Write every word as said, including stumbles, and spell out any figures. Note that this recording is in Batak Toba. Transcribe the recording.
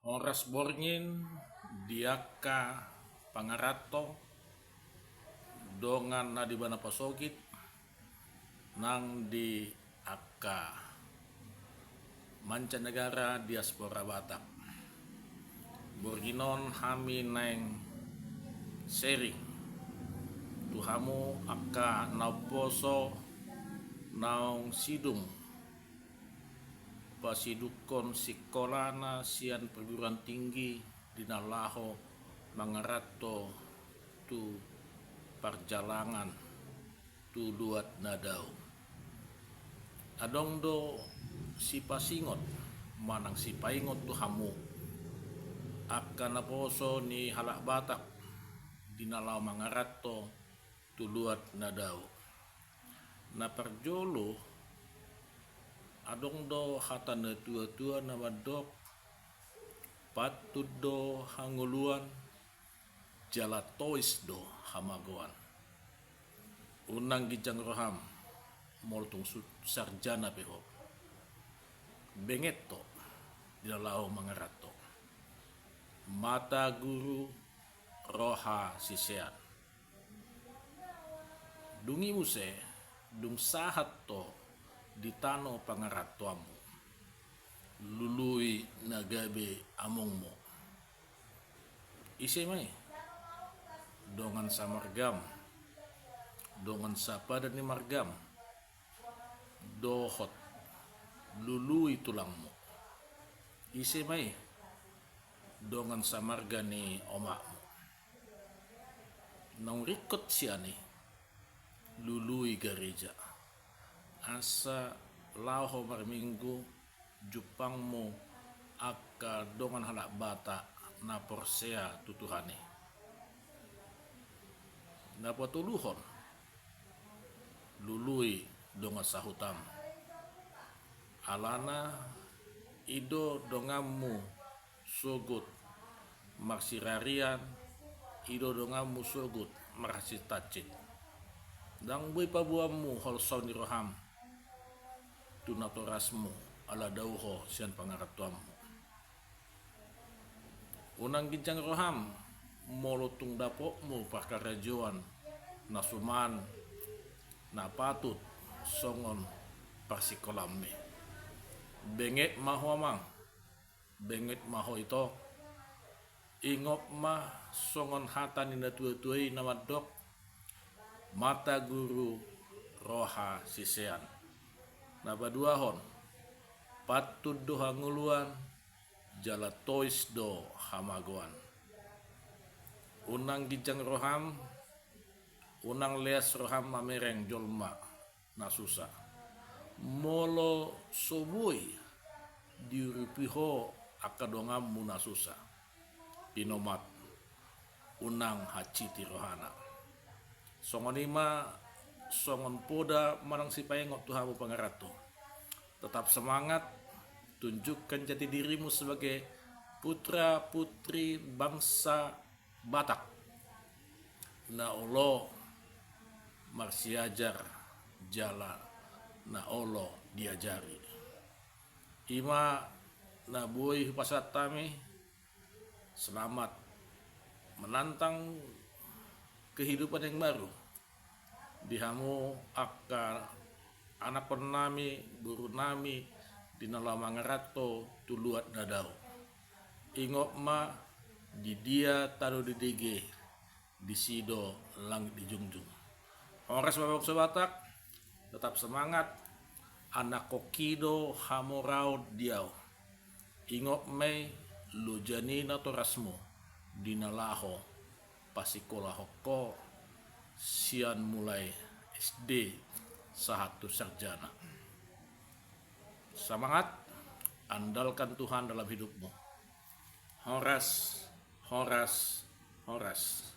Horas borngin di angka pangaranto dongan na di bana pasogit nang di angka mancanegara diaspora Batak. Borngin on hami naeng sharing tu hamu angka naposo naung sidung pasidungkon sikolana sian perguruan tinggi di na laho mangaranto tu parjalangan tu luat na dao. Adong do sipasingot manang sipaingot tu hamu angka naposo ni halak Batak di na laho mangaranto tu luat na dao. Na parjolo, adong do hata na tuatua na mandok, pantun do hangoluan, jala tois do hamagoan. Unang ginjang roham molo tung sarjana pe ho, benget ho di na laho mangaranto. Mata guru, roha sisean. Dung i muse, dung sahat ho di tano pangarantoanmu, lului na gabe amongmu. Ise ma i? Dongan samargam, dongan sapadan ni margam, dohot lului tulangmu. Ise ma i? Dongan samarga ni omakmu. Naung ringkot sian i, lului gareja, asa laho marminggu jumpangmu angka dongan halak Batak na porsea tu Tuhan i. Na patoluhon, lului dongan sahutam. Alana i do donganmu sogot marsirarian, i do donganmu sogot marhansithansit. Ndang boi paboaonmu holso ni roham tu natorasmu ala dao ho sian pangarantoanmu. Unang ginjang roham molo tung dapotmu parkarajoan na suman na patut songon parsikolaanmi. Benget ma ho amang, benget ma ho ito. Ingot ma songon hata ni na tuatua i na mandok, mata guru, roha sisean. Na paduahon, pantun do hangoluan, jala tois do hamagoan. Unang ginjang roham, unang leas roham mamereng jolma na susa. Molo so boi diurupi ho angka donganmu na susa, pinomat, unang hansit i rohana. Songon i ma songon poda manang sipaingot tu hamu pangaranto. Tetap semangat, tunjukkan jati dirimu sebagai putra putri bangsa Batak na olo marsiajar jala na olo diajari. I ma na boi hupasahat hami. Selamat menantang kehidupan yang baru di hamu angka anakkonnami, borunami di na laho mangaranto tu luat na dao. Ingot ma, di dia tano didege, disi do langit dijungjung. Horas ma bangso Batak, tetap semangat. Anakkon i do hamoraon di ahu. Ingot ma i, loja ni natorasmu di na laho pasikolahon ho sian mulai S D sahat tu sarjana. Semangat, andalkan Tuhan dalam hidupmu. Horas, horas, horas.